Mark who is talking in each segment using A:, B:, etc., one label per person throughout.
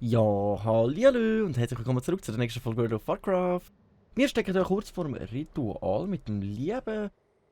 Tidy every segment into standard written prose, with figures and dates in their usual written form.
A: Ja, hallihallo und herzlich willkommen zurück zu der nächsten Folge World of Warcraft. Wir stecken hier kurz vor dem Ritual mit dem lieben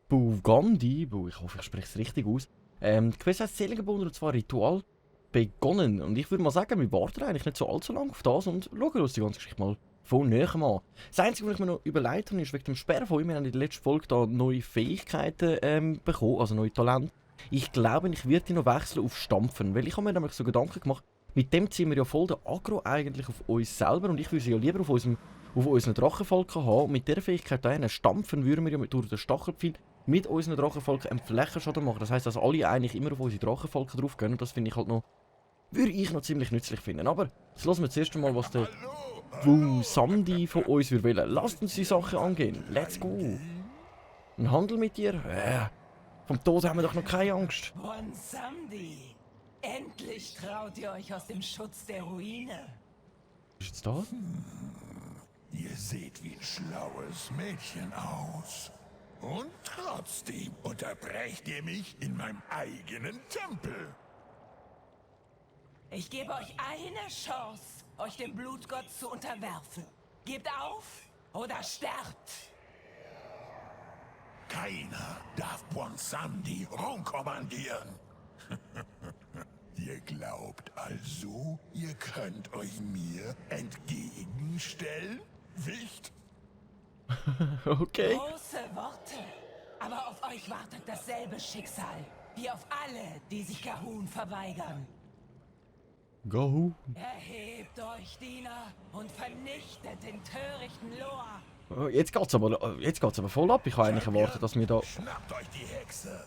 A: Bugandi. Ich hoffe, ich spreche es richtig aus. Die Quest heisst Seelengebunden und zwar Ritual begonnen. Und ich würde mal sagen, wir warten eigentlich nicht so allzu lange auf das und schauen uns die ganze Geschichte mal von näherem an. Das Einzige, was ich mir noch überlegt habe, ist wegen dem Sperrfeuer. Wir haben in der letzten Folge da neue Fähigkeiten bekommen, also neue Talente. Ich glaube, ich werde die noch wechseln auf Stampfen, weil ich habe mir nämlich so Gedanken gemacht, mit dem ziehen wir ja voll den Aggro eigentlich auf uns selber und ich würde sie ja lieber auf unseren Drachenfalken haben. Und mit dieser Fähigkeit da stampfen würden wir ja durch den Stachelpfeil mit unseren Drachenfalken einen Flächenschaden machen. Das heisst, dass alle eigentlich immer auf unsere Drachenfalken drauf gehen und das finde ich halt noch, würde ich noch ziemlich nützlich finden. Aber jetzt lassen wir zuerst einmal, was der Bugandi von uns will. Lasst uns die Sache angehen. Let's go. Ein Handel mit dir? Vom Tod haben wir doch noch keine Angst.
B: Bugandi! Endlich traut ihr euch aus dem Schutz der Ruine.
A: Was ist jetzt da?
C: Ihr seht wie ein schlaues Mädchen aus. Und trotzdem unterbrecht ihr mich in meinem eigenen Tempel.
B: Ich gebe euch eine Chance, euch dem Blutgott zu unterwerfen. Gebt auf oder sterbt.
C: Keiner darf Bugandi rumkommandieren. Ihr glaubt also, ihr könnt euch mir entgegenstellen? Nicht?
A: Okay.
B: Große Worte, aber auf euch wartet dasselbe Schicksal, wie auf alle, die sich Gahun verweigern.
A: Go.
B: Erhebt euch, Diener, und vernichtet den törichten Lor.
A: Jetzt geht's aber voll ab. Ich habe eigentlich erwartet, dass wir da...
C: Schnappt euch die Hexe.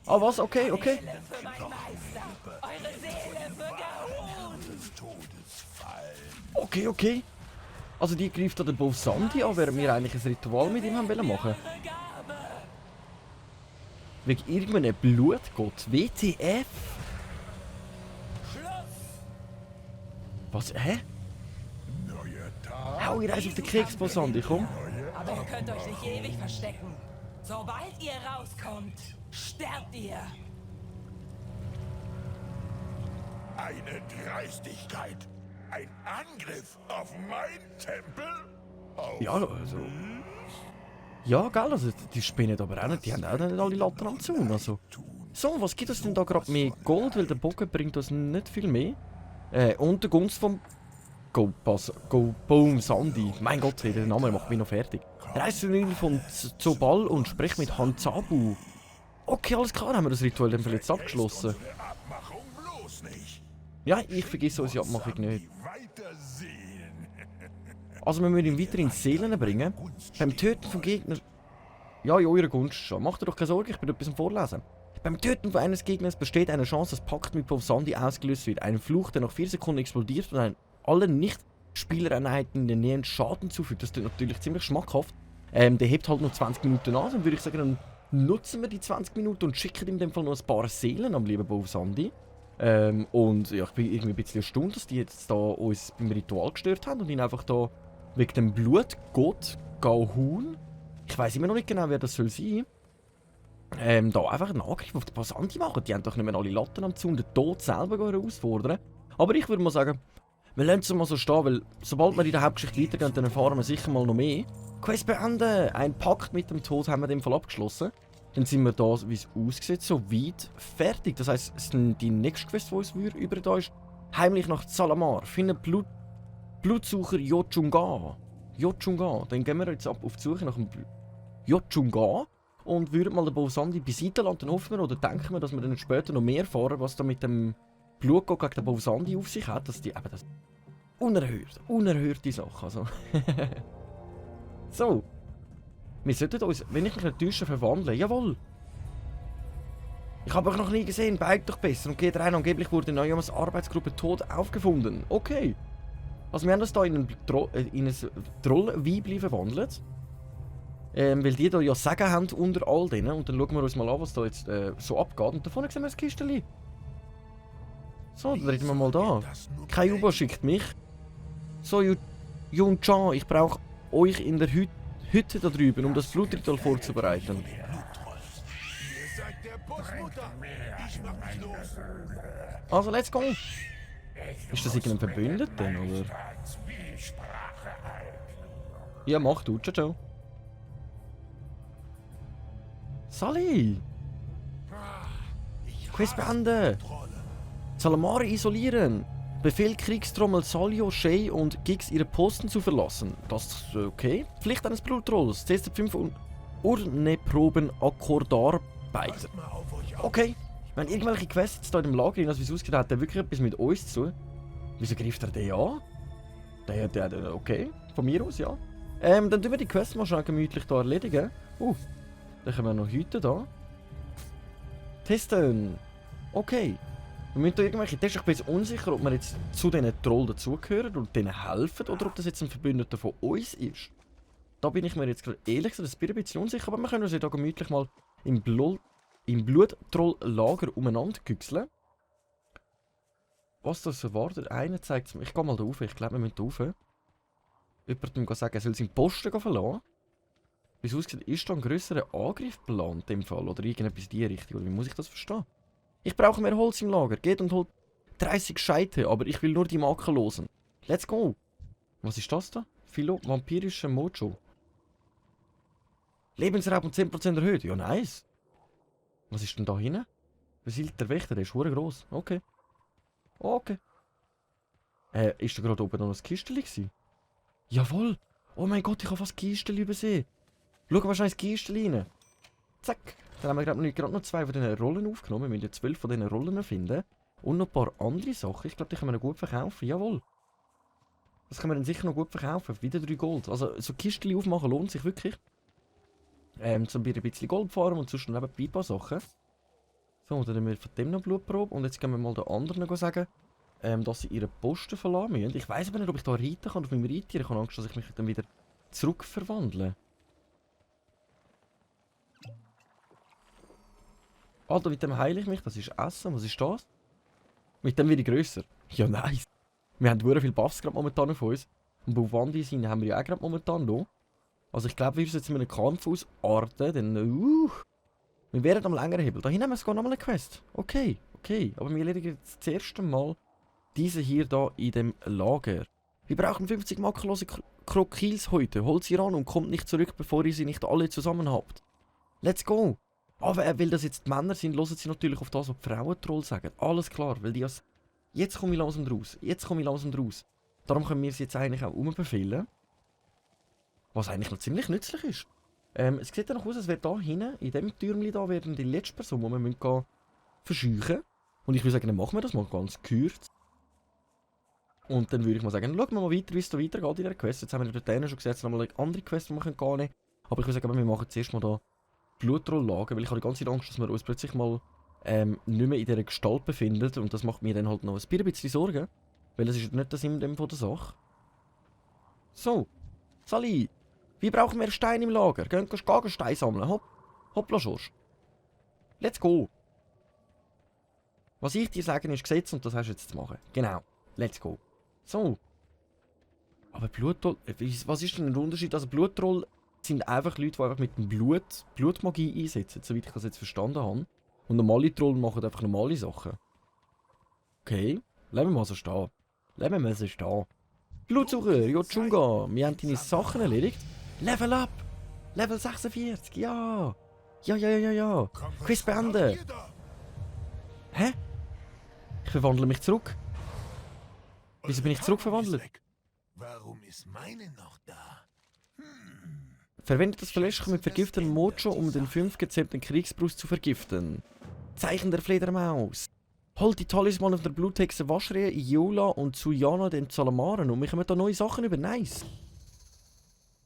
A: Ah, was? Okay.
B: Seele für meinen Meister, eure Seele für Gahun.
C: Des Todes fallen.
A: Okay. Also die greift da den Bugandi an, während wir eigentlich ein Ritual mit ihm haben wollen machen.
B: Eure Gabe.
A: Wegen irgendeinem Blutgott. WTF?
B: Schluss.
A: Was? Hä?
C: Neuer Tag.
A: Hau ihr auf den Keks, Bugandi, komm.
B: Aber ihr könnt euch nicht ewig verstecken. Sobald ihr rauskommt, sterbt ihr.
C: Eine Dreistigkeit. Ein Angriff auf mein Tempel? Auf
A: Ja, also... Ja, gell, also die spinnen aber auch nicht, die haben auch nicht alle Latten am Zaun, also... So, was gibt es denn da gerade mehr Gold, weil der Bogen bringt uns nicht viel mehr. Und der Gunst vom... Bugandi. Mein Gott, der Name macht mich noch fertig. Reist du ihn von Zobal und sprich mit Hanzabu. Okay, alles klar, haben wir das Ritual dann jetzt abgeschlossen.
C: unsere Abmachung bloß nicht.
A: Ja, ich vergesse unsere Abmachung nicht.
C: Weitersehen.
A: Also wir müssen ihn weiter in Seelen bringen. Beim Töten von Gegnern... Ja, in eurer Gunst schon. Macht dir doch keine Sorge, ich bin etwas am Vorlesen. Beim Töten von eines Gegners besteht eine Chance, dass Pakt mit Bugandi ausgelöst wird. Ein Fluch, der nach 4 Sekunden explodiert und allen Nicht-Spielereinheiten in der Nähe Schaden zufügt. Das ist natürlich ziemlich schmackhaft. Der hebt halt noch 20 Minuten an. Dann würde ich sagen, dann nutzen wir die 20 Minuten und schicken in dem Fall noch ein paar Seelen am lieben Bugandi. Und ja, ich bin irgendwie ein bisschen erstaunt, dass die jetzt da uns beim Ritual gestört haben und ihn einfach da wegen dem Blutgott Gahun, ich weiß immer noch nicht genau, wer das soll sein, da einfach einen Angriff auf die Bugandi machen. Die haben doch nicht mehr alle Latten am Zaun, den Tod selber herausfordern. Aber ich würde mal sagen, wir lassen es mal so stehen, weil sobald wir in der Hauptgeschichte weitergehen, dann erfahren wir sicher mal noch mehr. Quest beenden! Ein Pakt mit dem Tod haben wir in dem Fall abgeschlossen. Dann sind wir da, wie es aussieht, soweit fertig. Das heisst, es ist die nächste Quest, die uns über da ist. Heimlich nach Zalamar. Finde Blutsucher Yochunga. Dann gehen wir jetzt ab auf die Suche nach dem Yochunga. Und würden mal den Bugandi beiseite lassen. Dann hoffen wir oder denken wir, dass wir dann später noch mehr erfahren, was da mit dem Blutgott gegen den Bugandi auf sich hat. Dass die eben das... Unerhörte Sache. Also. So. Wir sollten uns, wenn ich mich nicht täusche, verwandeln. Jawohl. Ich habe euch noch nie gesehen. Beigt doch besser. Und geht rein. Angeblich wurde neu als Arbeitsgruppe tot aufgefunden. Okay. Also wir haben das hier in ein Trollweibli verwandelt. Weil die da ja Sagen haben unter all denen. Und dann schauen wir uns mal an, was da jetzt so abgeht. Und da vorne sehen wir das Kisteli. So, dann reden wir mal da. Kein U-Boot schickt mich. So, Yun-chan, ich brauche euch in der Hütte da drüben, um das Blutritual vorzubereiten.
C: Ihr seid der Bossmutter. Ich mach mich los.
A: Also, let's go! Ist das irgendein Verbündeter, oder? Ja, mach du, ciao, ciao. Sally! Quest beenden! Salamare isolieren! Befehl Kriegstrommel Salio, Shay und Giggs ihre Posten zu verlassen. Das ist okay. Pflicht eines Blutrolls. TZ5 und Urneproben Akkordarbeiter. Okay. Wenn irgendwelche Quests jetzt hier in dem Lager, also wie es aussieht, hat der wirklich etwas mit uns zu tun. Wieso greift er den an? Der, okay. Von mir aus, ja. Dann tun wir die Quest mal schnell gemütlich hier erledigen. Dann können wir noch heute da. Testen. Okay. Wir müssen da irgendwelche Tests. Ich bin jetzt unsicher, ob wir jetzt zu diesen Trollen dazugehören und denen helfen oder ob das jetzt ein Verbündeter von uns ist. Da bin ich mir jetzt gerade ehrlich gesagt ein bisschen unsicher, aber wir können uns ja da gemütlich mal im Bluttroll-Lager umeinander güchseln. Was das erwartet, einer zeigt es mir. Ich gehe mal da rauf, ich glaube wir müssen da rauf. Jemandem sagen, er soll seinen Posten verlassen. Wie es aussieht, ist da ein grösserer Angriff geplant in dem Fall oder irgendetwas in die Richtung, oder wie muss ich das verstehen? Ich brauche mehr Holz im Lager. Geht und holt 30 Scheite, aber ich will nur die Marken losen. Let's go. Was ist das da? Philo, vampirischer Mojo. Lebensraum um 10% erhöht. Ja, nice. Was ist denn da hinten? Besiedelt der Wächter, der ist verdammt gross. Okay. Okay. Ist da gerade oben noch ein Kisteli gewesen? Jawohl. Oh mein Gott, ich habe fast Kisteli übersehen. Schau mal schnell ins Kisteli rein. Zack. Dann haben wir gerade noch 2 von diesen Rollen aufgenommen. Wir müssen ja 12 von diesen Rollen finden. Und noch ein paar andere Sachen. Ich glaube, die können wir noch gut verkaufen. Jawohl. Das können wir dann sicher noch gut verkaufen. Wieder 3 Gold. Also so Kistchen aufmachen lohnt sich wirklich. Zum ein bisschen Gold fahren und sonst nebenbei ein paar Sachen. So, dann haben wir von dem noch Blutprobe. Und jetzt gehen wir mal den anderen sagen, dass sie ihren Posten verlassen müssen. Ich weiss aber nicht, ob ich da reiten kann auf meinem Reittier. Ich habe Angst, dass ich mich dann wieder zurückverwandle. Alter, mit dem heile ich mich, das ist Essen. Was ist das? Mit dem werde ich grösser. Ja, nice. Wir haben sehr viele Buffs gerade momentan auf uns. Und Buvandi sind haben wir ja auch gerade momentan noch. Also ich glaube, wir müssen jetzt in einem Kampf ausarten, denn wir werden am längeren Hebel. Da hinten haben wir sogar nochmal eine Quest. Okay, okay. Aber wir erledigen jetzt das erste Mal diese hier da in dem Lager. Wir brauchen 50 makellose Krokils heute. Holt sie ran und kommt nicht zurück, bevor ihr sie nicht alle zusammen habt. Let's go! Aber weil das jetzt die Männer sind, hören sie natürlich auf das, was die Frauentroll sagen. Alles klar, weil die als... Jetzt komme ich langsam raus. Jetzt komme ich langsam raus. Darum können wir sie jetzt eigentlich auch umbefehlen. Was eigentlich noch ziemlich nützlich ist. Es sieht danach aus, als wäre da hinten, in diesem Türmchen da, wäre die letzte Person, die wir müssen verscheuchen. Und ich würde sagen, dann machen wir das mal ganz gekürzt. Und dann würde ich mal sagen, schauen wir mal weiter, wie es da weitergeht in dieser Quest. Jetzt haben wir dort schon gesagt, noch mal eine andere Quest, die wir gehen können. Aber ich würde sagen, wir machen zuerst mal da Blutroll-Lager, weil ich habe die ganze Zeit Angst, dass wir uns plötzlich mal nicht mehr in dieser Gestalt befinden. Und das macht mir dann halt noch ein bisschen Sorgen. Weil das ist nicht der Sinn von der Sache. So, Sally, wir brauchen mehr Steine im Lager. Gehen Steine sammeln. Hoppla Schorsch. Let's go. Was ich dir sage, ist Gesetz und das hast du jetzt zu machen. Genau, let's go. So. Aber Blutroll, was ist denn der Unterschied? Also Blutroll sind einfach Leute, die einfach mit dem Blutmagie einsetzen, soweit ich das jetzt verstanden habe. Und normale Trollen machen einfach normale Sachen. Okay, lassen wir mal so stehen. Lassen wir so stehen. Blutsucher, Jochunga, wir haben deine Sachen erledigt. Level up! Level 46, ja! Ja. Quiz beenden! Hä? Ich verwandle mich zurück. Wieso bin ich zurückverwandelt?
C: Warum ist meine noch da?
A: Verwendet das Fläschchen mit vergiftetem Mojo, um den 5 gezähmten Kriegsbrust zu vergiften. Zeichen der Fledermaus. Holt die Talisman auf der Bluthexe Waschrehe, Iola und Zuyana den Salamaren und wir kommen da neue Sachen über. Nice.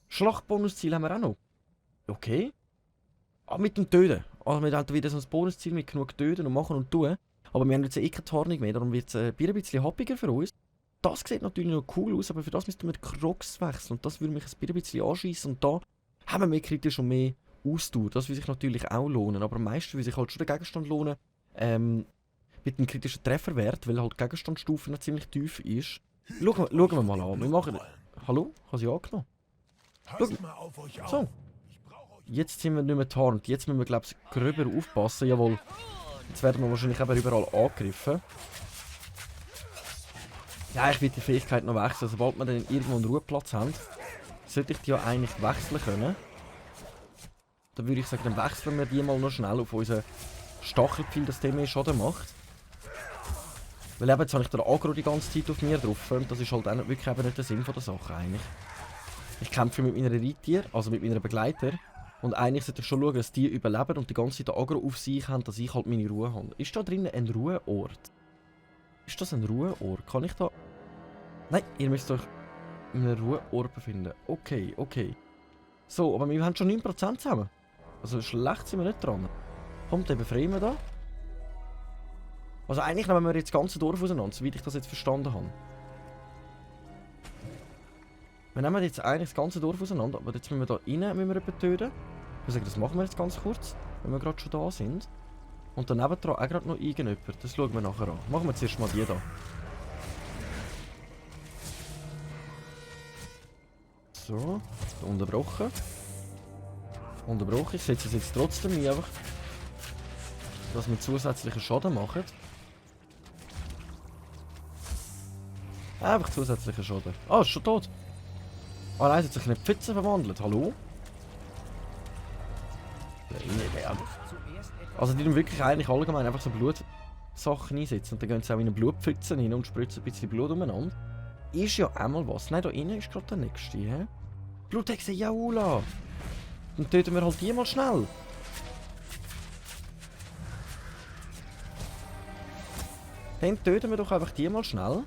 A: Schlachtbonusziel haben wir auch noch. Okay. Ah, mit dem Töten. Also wir haben wieder so ein Bonusziel mit genug Töten und machen und tun. Aber wir haben jetzt keine Tarnung mehr, darum wird es ein bisschen happiger für uns. Das sieht natürlich noch cool aus, aber für das müssten wir die Crocs wechseln. Und das würde mich ein bisschen anschießen. Und da haben wir mehr kritisch und mehr Ausdauer. Das würde sich natürlich auch lohnen. Aber am meisten würde sich halt schon der Gegenstand lohnen. Mit dem kritischen Trefferwert, weil halt die Gegenstandsstufe noch ziemlich tief ist. Schauen wir mal an. Wir machen... Hallo? Ich habe sie angenommen.
C: Passt mal auf euch auf.
A: So. Jetzt sind wir nicht mehr tarnt. Jetzt müssen wir, glaube ich, gröber aufpassen. Jawohl. Jetzt werden wir wahrscheinlich eben überall angegriffen. Ja, ich will die Fähigkeit noch wechseln. Sobald wir dann irgendwo einen Ruheplatz haben, sollte ich die ja eigentlich wechseln können. Dann würde ich sagen, dann wechseln wir die mal noch schnell auf unseren Stachelpfeil, dass der mehr Schaden macht. Weil eben, jetzt habe ich den Agro die ganze Zeit auf mir drauf. Und das ist halt auch wirklich eben nicht der Sinn von der Sache eigentlich. Ich kämpfe mit meiner Reittier, also mit meiner Begleiter. Und eigentlich sollte ich schon schauen, dass die überleben und die ganze Zeit den Agro auf sich haben, dass ich halt meine Ruhe habe. Ist da drinnen ein Ruheort? Ist das ein Ruheort? Kann ich da... Nein, ihr müsst euch in einem Ruheort befinden. Okay, okay. So, aber wir haben schon 9% zusammen. Also schlecht sind wir nicht dran. Kommt, den befreien wir da. Also eigentlich nehmen wir jetzt das ganze Dorf auseinander, soweit ich das jetzt verstanden habe. Wir nehmen jetzt eigentlich das ganze Dorf auseinander, aber jetzt müssen wir da rein jemanden töten. Ich würde sagen, das machen wir jetzt ganz kurz, wenn wir gerade schon da sind. Und daneben dran auch gerade noch irgendjemand. Das schauen wir nachher an. Machen wir zuerst mal die da. So, unterbrochen. Unterbrochen. Ich setze es jetzt trotzdem ein, einfach, dass wir zusätzlichen Schaden machen. Einfach zusätzlichen Schaden. Ah, ist schon tot. Ah nein, es hat sich in eine Pfütze verwandelt. Hallo? Also die tun wirklich eigentlich allgemein einfach so Blutsachen einsetzen. Und dann gehen sie auch in eine Blutpfütze rein und spritzen ein bisschen Blut umeinander. Ist ja einmal was. Nein, da innen ist gerade der nächste. He? Bluthexe Jaula! Dann töten wir halt die mal schnell. Dann töten wir doch einfach die mal schnell.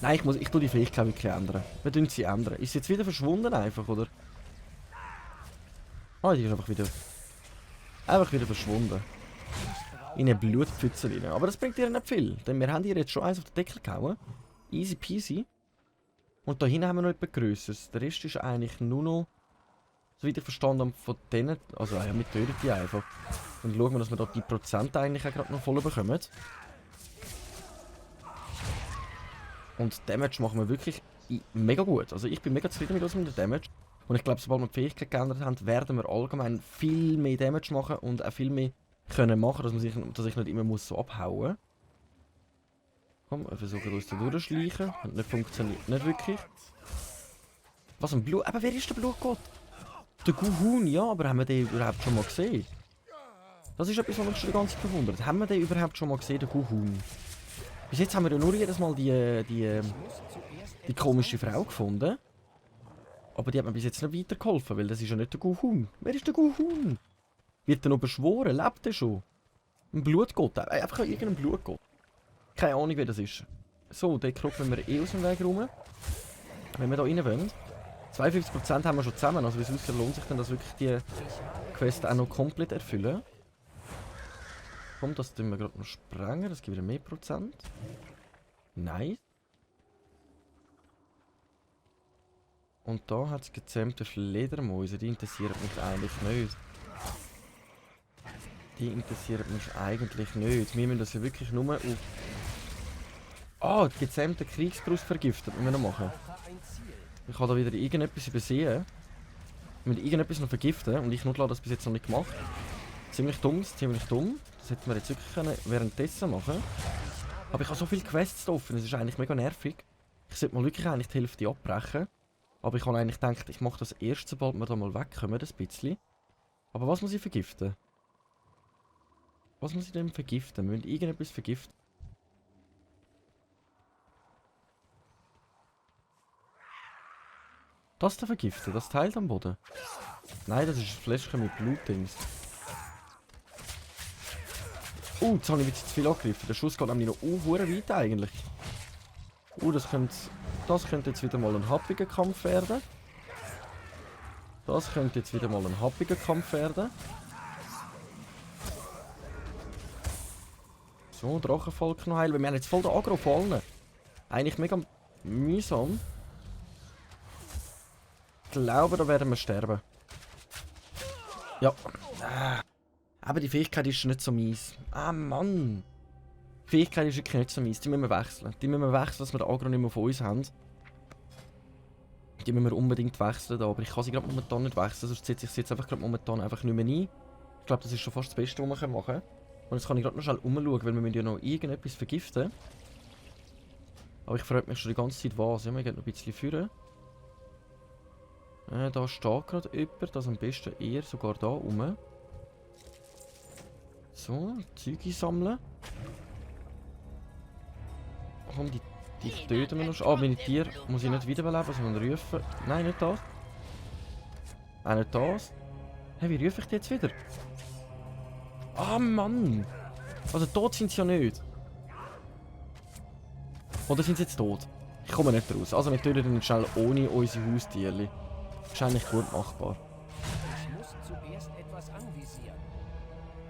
A: Nein, ich tue die Fähigkeit wirklich ändern. Wir tun sie ändern. Ist sie jetzt wieder verschwunden einfach, oder? Ah, die ist einfach wieder verschwunden. In eine Blutpfütze rein. Aber das bringt ihr nicht viel. Denn wir haben ihr jetzt schon eins auf den Deckel gehauen. Easy peasy. Und da hinten haben wir noch etwas Größeres. Der Rest ist eigentlich nur noch, soweit ich verstanden habe, von denen. Also ja, wir töten die einfach. Dann schauen wir, dass wir da die Prozent eigentlich auch gerade noch voll bekommen. Und Damage machen wir wirklich mega gut. Also ich bin mega zufrieden mit unserem Damage. Und ich glaube, sobald wir die Fähigkeit geändert haben, werden wir allgemein viel mehr Damage machen und auch viel mehr können machen, dass ich nicht immer muss so abhauen muss. Komm, wir versuchen uns da durchzuschleichen. Hat nicht funktioniert, nicht wirklich. Was, ein Blut? Aber wer ist der Blutgott? Der Guhun, ja, aber haben wir den überhaupt schon mal gesehen? Das ist etwas, was mich schon die ganze Zeit verwundert. Haben wir den überhaupt schon mal gesehen, den Guhun? Bis jetzt haben wir ja nur jedes Mal die komische Frau gefunden. Aber die hat mir bis jetzt nicht weitergeholfen, weil das ist ja nicht der Guhun. Wer ist der Guhun? Wird er noch beschworen? Lebt er schon? Ein Blutgott? Einfach irgendein Blutgott. Keine Ahnung, wer das ist. So, den kriegen wir eh aus dem Weg rum. Wenn wir da rein wollen. 52% haben wir schon zusammen, also wie es aussieht, lohnt sich dann, dass wirklich die Quest auch noch komplett erfüllen. Komm, das tun wir gerade noch sprengen, das gibt wieder mehr Prozent. Nice. Und da hat es gezähmte Fledermäuse, die interessieren mich eigentlich nicht. Die interessieren mich eigentlich nicht. Wir müssen das ja wirklich nur auf... Ah, die gezähmte Kriegsbrust vergiftet müssen wir noch machen. Ich habe da wieder irgendetwas übersehen. Wir müssen irgendetwas noch vergiften und ich habe das bis jetzt noch nicht gemacht. Ziemlich dumm, ziemlich dumm. Das hätten wir jetzt wirklich können währenddessen machen. Aber ich habe so viele Quests offen, das ist eigentlich mega nervig. Ich sollte mal wirklich eigentlich die Hälfte abbrechen. Aber ich habe eigentlich gedacht, ich mache das erst, sobald wir da mal wegkommen, ein bisschen. Aber was muss ich vergiften? Was muss ich denn vergiften? Wir müssen irgendetwas vergiften. Das da vergiften, das teilt am Boden. Nein, das ist ein Fläschchen mit Blutdings. Jetzt habe ich jetzt zu viel angegriffen. Der Schuss geht nämlich noch weit eigentlich. Das könnte jetzt wieder mal ein happiger Kampf werden. Das könnte jetzt wieder mal ein happiger Kampf werden. So, Drachenvolk noch heilen. Wir haben jetzt voll den Agro von allen. Eigentlich mega mühsam. Ich glaube, da werden wir sterben. Ja. Aber die Fähigkeit ist nicht so mies. Ah, Mann. Die Fähigkeit ist wirklich nicht so mies. Die müssen wir wechseln. Die müssen wir wechseln, dass wir den Agro nicht mehr von uns haben. Die müssen wir unbedingt wechseln da, aber ich kann sie gerade momentan nicht wechseln, sonst setze ich sie jetzt einfach gerade momentan einfach nicht mehr ein. Ich glaube, das ist schon fast das Beste, was wir machen können. Und jetzt kann ich gerade noch schnell umschauen, weil wir müssen ja noch irgendetwas vergiften. Aber ich frage mich schon die ganze Zeit, was. Ja, wir gehen noch ein bisschen führen. Da steht gerade jemand, das am besten eher sogar da rum. So, Zeug sammeln. Komm, die töten wir noch. Ah, meine Tiere muss ich nicht wiederbeleben, sondern rufen. Nein, nicht das. Auch nicht das. Hey, wie rufe ich die jetzt wieder? Ah, Mann! Also tot sind sie ja nicht. Oder sind sie jetzt tot? Ich komme nicht raus. Also wir töten ihn schnell ohne unsere Haustiere. Wahrscheinlich gut machbar.
D: Ich muss zuerst etwas anvisieren.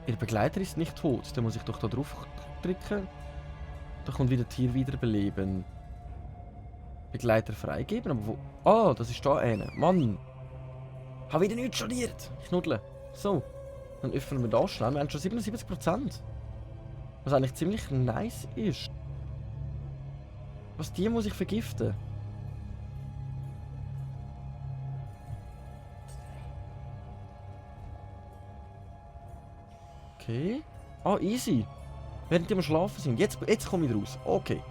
A: Ihr Begleiter ist nicht tot. Dann muss ich doch da drauf drücken. Da kommt wieder Tier wiederbeleben. Begleiter freigeben? Aber wo? Ah, das ist da einer. Mann! Hab wieder nichts studiert. Knuddle. So. Dann öffnen wir das schnell. Wir haben schon 77%. Was eigentlich ziemlich nice ist. Was die muss ich vergiften? Okay. Ah, easy. Während die am Schlafen sind. Jetzt komme ich raus. Okay.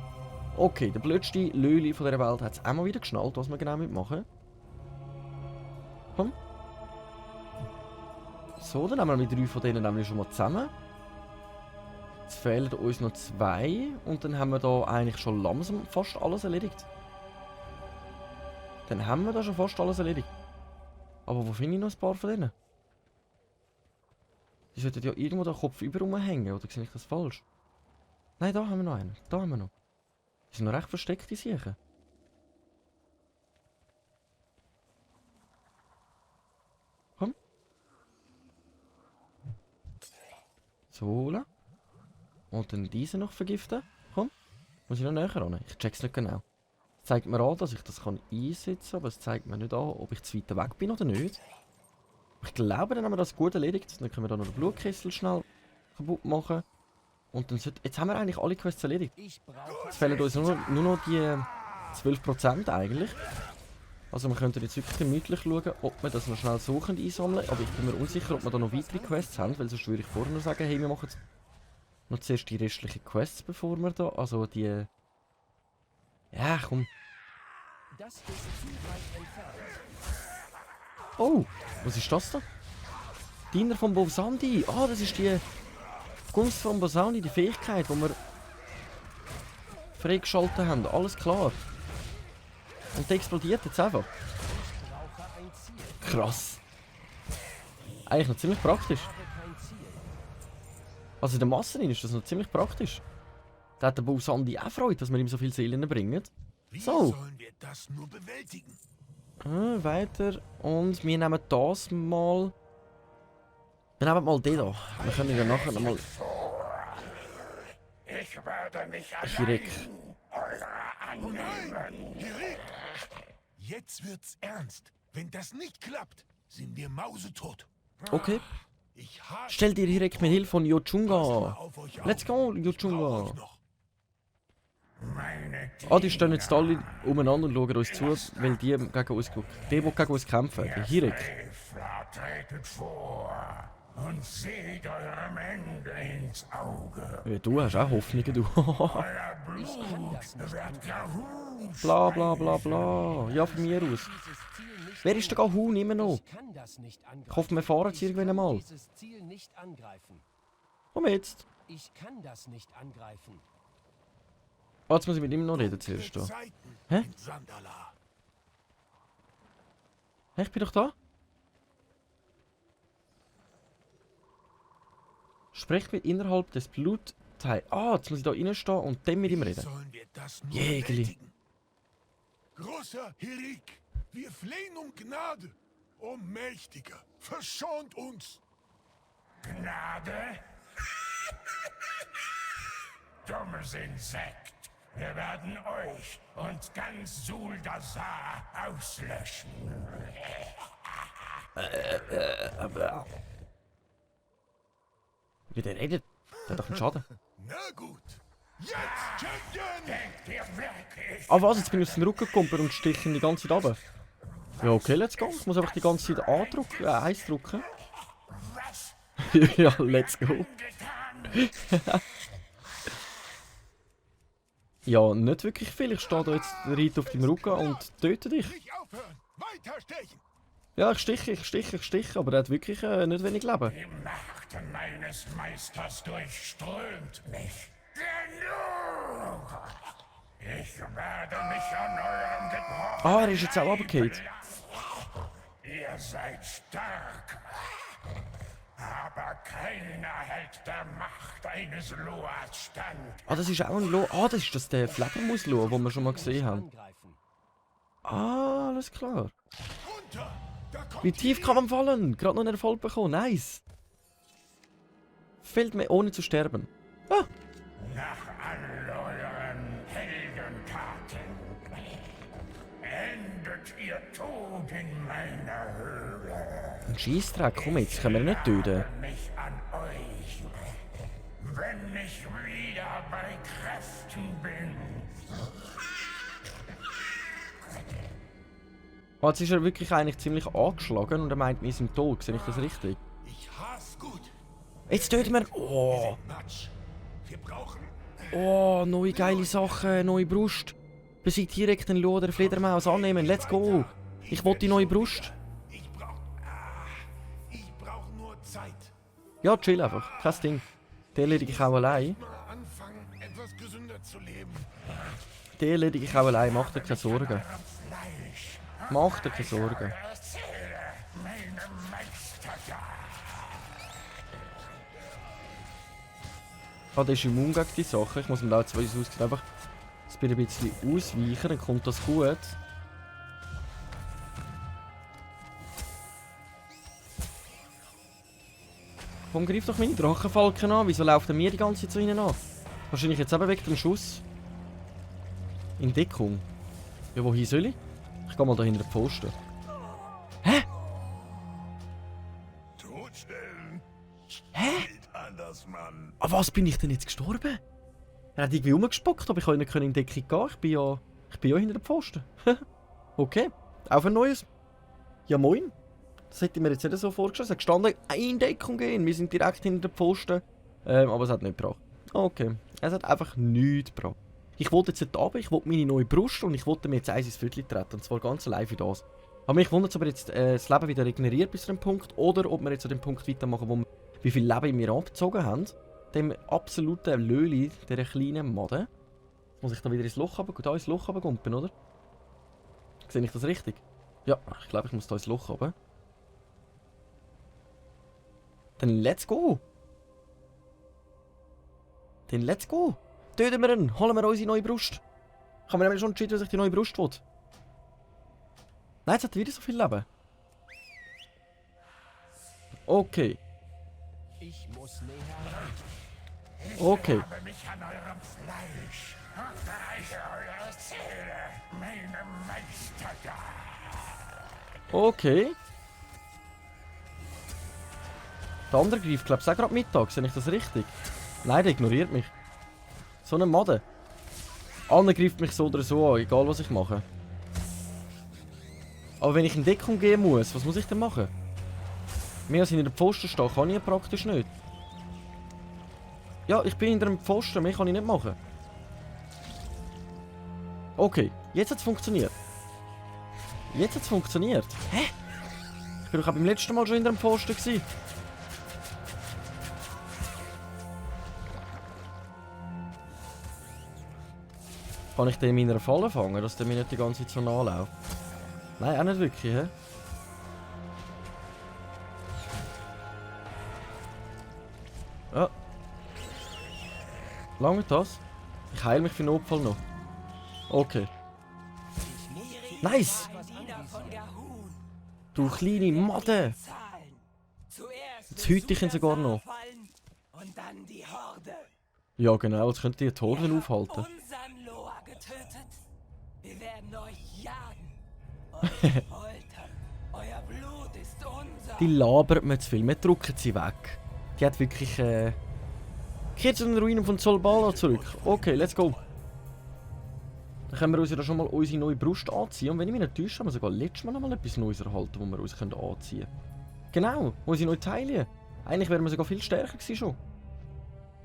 A: Okay, der blödste Löli von dieser Welt hat es einmal wieder geschnallt, was wir genau mitmachen. Komm. So, dann haben wir mit 3 von denen nämlich schon mal zusammen. Jetzt fehlen uns noch 2 und dann haben wir da eigentlich schon langsam fast alles erledigt. Dann haben wir da schon fast alles erledigt. Aber wo finde ich noch ein paar von denen? Die sollten ja irgendwo den Kopf über rumhängen, oder sehe ich das falsch? Nein, da haben wir noch einen. Da haben wir noch. Die sind noch recht versteckt, die Siechen. Komm. So holen. Und dann diese noch vergiften. Komm. Muss ich noch näher ran? Ich check's nicht genau. Es zeigt mir an, dass ich das einsetzen kann, aber es zeigt mir nicht an, ob ich zu weit weg bin oder nicht. Ich glaube, dann haben wir das gut erledigt. Dann können wir da noch den Blutkessel schnell kaputt machen. Und dann jetzt haben wir eigentlich alle Quests erledigt. Jetzt fehlen uns nur noch die 12% eigentlich. Also wir könnten jetzt wirklich gemütlich schauen, ob wir das noch schnell so einsammeln. Aber ich bin mir unsicher, ob wir da noch weitere Quests haben, weil sonst würde ich vorher nur sagen, hey, wir machen noch zuerst die restlichen Quests, bevor wir da, also die... Ja, komm.
D: Das ist zu weit entfernt.
A: Oh, was ist das da? Diener von Bosandi. Ah, das ist die Gunst von Bosandi, die Fähigkeit, die wir freigeschaltet haben. Alles klar. Und die explodiert jetzt einfach.
D: Ich brauche ein Ziel.
A: Krass. Eigentlich noch ziemlich praktisch.
D: Ich habe kein Ziel.
A: Also in der Masse ist das noch ziemlich praktisch. Da hat der Bosandi auch Freude, dass wir ihm so viele Seelen bringen.
C: Wie
A: So.
C: sollen wir das nur bewältigen?
A: Weiter. Und wir nehmen das mal. Wir nehmen mal den da. Wir können ja nachher nochmal.
C: Ich werde mich
A: Hirik.
C: annehmen. Hirik! Jetzt wird's ernst. Wenn das nicht klappt, sind wir mausetot.
A: Okay.
C: Ich hasse
A: Stell dir direkt mit Hilfe von
C: Passt mal
A: Yochunga.
C: auf euch auf.
A: Let's go,
C: Ich brauch
A: Yochunga.
C: euch noch.
A: Ah, die stehen jetzt alle umeinander und schauen uns zu, weil die gegen uns kämpfen. Die Hirik.
C: Tretet vor und seht eurem Ende ins Auge.
A: Ja, du hast auch Hoffnungen, du.
C: Euer Blut wird Gahun.
A: Bla bla bla bla. Ja, von mir aus.
D: Dieses Ziel nicht
A: Wer ist der Gahun immer noch?
D: Ich kann das nicht angreifen.
A: Ich hoffe, wir fahren jetzt irgendwann einmal.
D: Dieses Ziel nicht angreifen.
A: Komm jetzt.
D: Ich kann das nicht angreifen.
A: Ah, jetzt muss ich mit ihm noch reden zuerst. Da.
C: Zeiten
A: Hä?
C: in Sandala.
A: Hey, ich bin doch da. Sprecht mit innerhalb des Blutteils. Ah, jetzt muss ich da reinstehen und dann mit ihm
C: Wie
A: reden.
C: sollen wir das nur
A: Jägli.
C: bewältigen? Großer Hirik, wir flehen um Gnade. O Mächtiger, verschont uns. Gnade? Dummes Insekt. Wir werden euch und ganz Suldasar auslöschen.
A: Wie der redet. Der hat doch einen Schaden.
C: Na gut. Jetzt, Champion! Denkt ihr wirklich?
A: Ah was, jetzt bin ich aus dem Rücken gekommen und stich ihn die ganze Zeit runter. Ja, okay, let's go. Ich muss einfach die ganze Zeit andrücken, eins drücken. Ja, let's go. Ja, nicht wirklich viel. Ich stehe da jetzt reit auf deinem Rücken und töte dich.
C: Nicht aufhören! Weiter stechen!
A: Ja, ich stiche, aber er hat wirklich nicht wenig Leben.
C: Die Macht meines Meisters durchströmt mich. Genug! Ich werde mich an eurem Gebrochen...
A: Ah, er ist jetzt auch runtergefallen.
C: Ihr seid stark, aber keiner hält der Macht eines Loas stand.
A: Ah, das ist auch ein Lo. Ah, das ist der Fledermaus-Lo, den wir schon mal gesehen haben.
D: Angreifen.
A: Ah, alles klar.
C: Runter! Da kommt
A: Wie tief kann man fallen? Gerade noch einen Erfolg bekommen. Nice. Fällt mir ohne zu sterben. Ah,
C: nach all euren Heldentaten endet ihr tot in meiner Höhle.
A: ein Scheissdreck. Komm jetzt, können wir ihn nicht töten.
C: Mich an euch, wenn ich wieder bei Kräften bin.
A: Ah, jetzt ist er wirklich eigentlich ziemlich angeschlagen und er meint, wir sind tot. Sehe ich das richtig?
C: Ich hasse gut.
A: Jetzt töten wir... Oh,
C: Matsch. Wir brauchen...
A: oh, neue geile Sachen, neue Brust. Besiegt direkt den Lo der Fledermaus annehmen. Let's go. Ich will die neue Brust.
C: Ich brauch nur Zeit.
A: Ja, chill einfach. Kein Ding. Den erledige ich auch allein.
C: Mal anfangen, etwas gesünder zu leben.
A: Den erledige ich auch allein. Mach dir keine Sorgen.
C: Fleisch.
A: Mach dir keine Sorgen.
C: Erzähle meinem Meister da.
A: Ah, der ist immun gegen die Sachen. Ich muss mir da jetzt einfach das Bild ein bisschen ausweichen, dann kommt das gut. Komm, greif doch meine Drachenfalken an. Wieso läuft er mir die ganze Zeit so rein an? Wahrscheinlich jetzt eben wegen dem Schuss. In Deckung. Ja, wohin soll ich? Ich geh mal da hinter den Pfosten. Hä?
C: Totstellen.
A: Hä?
C: Geht anders, Mann.
A: Ah, was bin ich denn jetzt gestorben? Er hat irgendwie rumgespuckt, aber ich konnte nicht in Deckung gehen. Ich bin ja hinter den Pfosten. Okay, auf ein neues. Ja, moin. Das hätte ich mir jetzt nicht so vorgestellt. Es hat gestanden, in Deckung gehen. Wir sind direkt hinter den Pfosten. Aber es hat nicht gebracht. Okay, es hat einfach nichts gebracht. Ich wollte jetzt nicht runter, ich wollte meine neue Brust und ich wollte mir jetzt eins ins Viertel treten. Und zwar ganz live wie das. Aber mich wundert, ob wir jetzt das Leben wieder regeneriert bis zu dem Punkt oder ob wir jetzt an dem Punkt weitermachen, wo wir wie viel Leben wir abgezogen haben. Dem absoluten Löli, dieser kleinen Made. Muss ich da wieder ins Loch runtergumpen, oder? Sehe ich das richtig? Ja, ich glaube, ich muss da ins Loch runter. Dann let's go! Dann let's go! Töten wir ihn! Holen wir unsere neue Brust! Ich habe mir nämlich schon entschieden, dass ich die neue Brust will. Nein, jetzt hat er wieder so viel Leben. Okay.
D: Ich muss näher ran.
A: Okay.
C: Ich habe mich an eurem Fleisch und reiche eure Seele meinem Meister da.
A: Okay. Der andere greift, glaube ich, auch gerade mittags. Sehe ich das richtig? Nein, der ignoriert mich. So ein Made. Alle greift mich so oder so an, egal was ich mache. Aber wenn ich in Deckung gehen muss, was muss ich denn machen? Mehr als hinter dem Pfosten stehen kann ich praktisch nicht. Ja, ich bin hinter dem Pfosten, mehr kann ich nicht machen. Okay, jetzt hat es funktioniert. Jetzt hat es funktioniert. Hä? Ich bin doch auch beim letzten Mal schon hinter dem Pfosten gewesen. Kann ich den in meiner Falle fangen, dass der mir nicht die ganze Zeit so nachläuft? Nein, auch nicht wirklich, hä? Ja. Lange das? Ich heile mich für den Notfall noch. Okay. Nice!
B: Diener von Gahun.
A: Du kleine Madde!
B: Zahlen. Zuerst
A: Jetzt hüte ich ihn sogar noch.
B: fallen und dann die Horde.
A: Ja genau, jetzt könnt ihr die Horden
B: Ihr
A: aufhalten.
B: habt unseren Loa getötet. Wir werden euch jagen. Euch foltern. Euer Blut ist unser.
A: Die labert mir zu viel, wir drücken sie weg. Die hat wirklich kehrt zu den Ruinen von Zolbala zurück. Okay, let's go. Dann können wir uns ja schon mal unsere neue Brust anziehen. Und wenn ich mich nicht täusche, haben wir sogar letztes Mal noch mal etwas Neues erhalten, das wir uns anziehen können. Genau, unsere neue Taille. Eigentlich wären wir sogar viel stärker gewesen schon.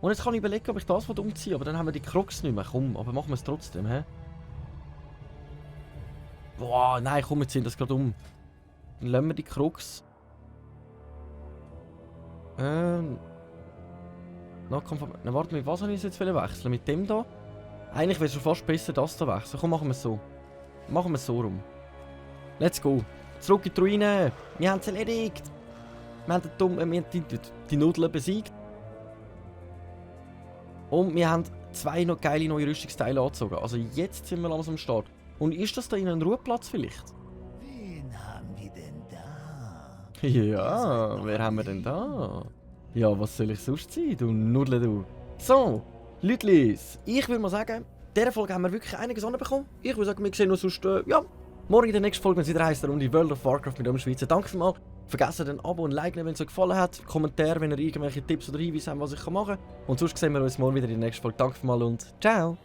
A: Und jetzt kann ich überlegen, ob ich das umziehe, aber dann haben wir die Krux nicht mehr. Komm, aber machen wir es trotzdem, hä? Boah, nein, komm, wir ziehen das gerade um. Dann lassen wir die Krux. Na, warte, mit was soll ich jetzt wechseln? Mit dem da? Eigentlich wäre es schon fast besser, das da wechseln. Komm, machen wir es so. Machen wir es so rum. Let's go. Zurück in die Ruine. Wir haben es erledigt. Wir haben die Nudeln besiegt. Und wir haben 2 noch geile neue Rüstungsteile angezogen. Also jetzt sind wir langsam am Start. Und ist das da in einem Ruheplatz vielleicht?
E: Wen haben wir denn da?
A: Ja, wer haben wir denn da? Ja, was soll ich sonst sein, du Nudel, du? So, Leutlis, ich würde mal sagen, in dieser Folge haben wir wirklich einiges anbekommen. Ich würde sagen, wir sehen uns sonst, ja, morgen in der nächsten Folge, wenn es wieder heisst, um die World of Warcraft mit dem Schweizer. Danke vielmals. Vergesst ein Abo und Like, wenn es euch gefallen hat. Kommentar, wenn ihr irgendwelche Tipps oder Hinweise habt, was ich machen kann. Und sonst sehen wir uns morgen wieder in der nächsten Folge. Danke vielmals und ciao!